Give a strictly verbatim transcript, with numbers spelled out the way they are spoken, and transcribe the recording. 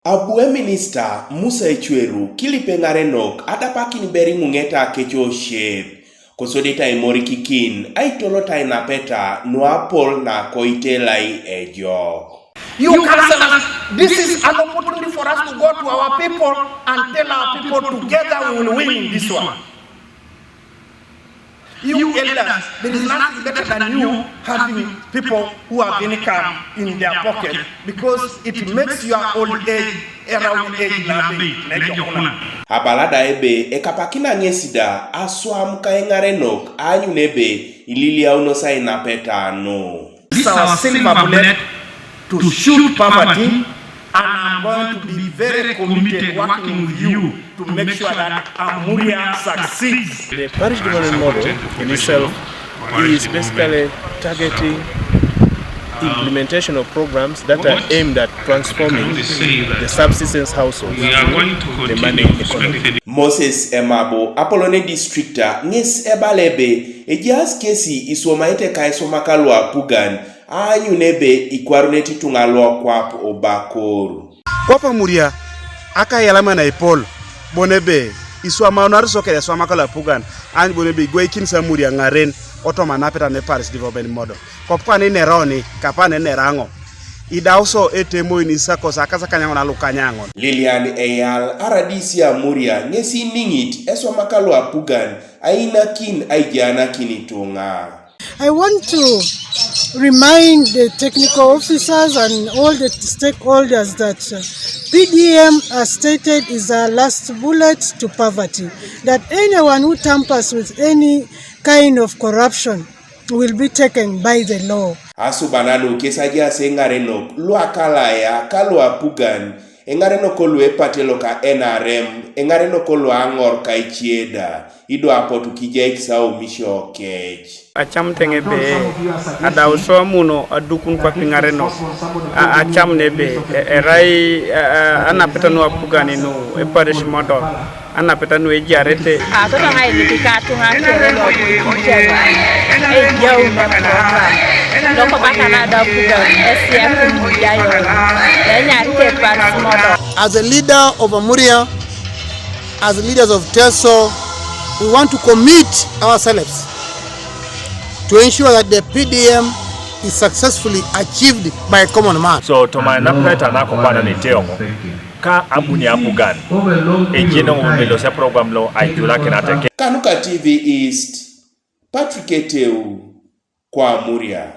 Abu eminista Musa Ecweru kilipe ŋarenok adapakin beri ŋuŋeta kecosiep, kosodete aimorikikin aitolot ainapeta nuapol nakoitelai ejok. You councillors, this is an opportunity for us to go to our people and tell our people together we will win this one. You elders, there is nothing better than you having people who have income in their pocket because it makes your old age around age nabi. Abalada ebe ekapakina ŋesi da aswam ka eŋarenok aanyun ebe ililiaunos ainapeta nu. This is our silver bullet to shoot poverty, and I'm going to be very committed working with you to make sure that Amuria succeeds. The parish development model in itself is basically targeting implementation of programs that are aimed at transforming the subsistence households to the money economy. Moses Emabo apolon edistrikta ŋes ebala ebe ejaas kesi iswomaete ka iswamak luapugan aanyun ebe ikwarunete ituŋa luokwap obakor. Kwap Amuria akayalama naipol bon ebe iswamaunari so kede eswamak luapugan aany bon ebe igweikinis Amuria ŋaren kotoma anapeta ne parish development model. Kop kwana ineroni kapa neneraŋo idauso etemoini sakos akasakanyaŋon alukanyaŋon. Lilian Eyal aradisi Amuria ŋesi iniŋit eswamak luapugan ainakin aijaanakin ituŋa. I want to remind the technical officers and all the stakeholders that uh, P D M, as stated, is our last bullet to poverty. That anyone who tampers with any kind of corruption will be taken by the law. Asubananu kes ajaas eŋarenok luakalaya ka luapugan, eŋarenok luepate loka N R M, eŋarenok luaŋor ka icieda, ido apotu kijaikis aomisio kec. Acamut eoŋ ebe adauso amuno adukun kwape iŋarenok, a- acam ebe e- erai a- a- anapeta nuapugan nu eparish model, anapeta nuejiarete. Atotoma ailipika atuŋa kere lokuikikian eijauno program lokobakana adapugan esiakin mujayo naenyarite pars model. As a leader of Amuria, as leaders of Teso, we want to commit ourselves to ensure that the P D M is successfully achieved by a common man. So toma enapeta nakobana neteoŋo ka abuni apugan ejenoŋo bobelosia program lo aijulakin ateke. Kanuka T V East, Patrick Eteu, kwa Amuria.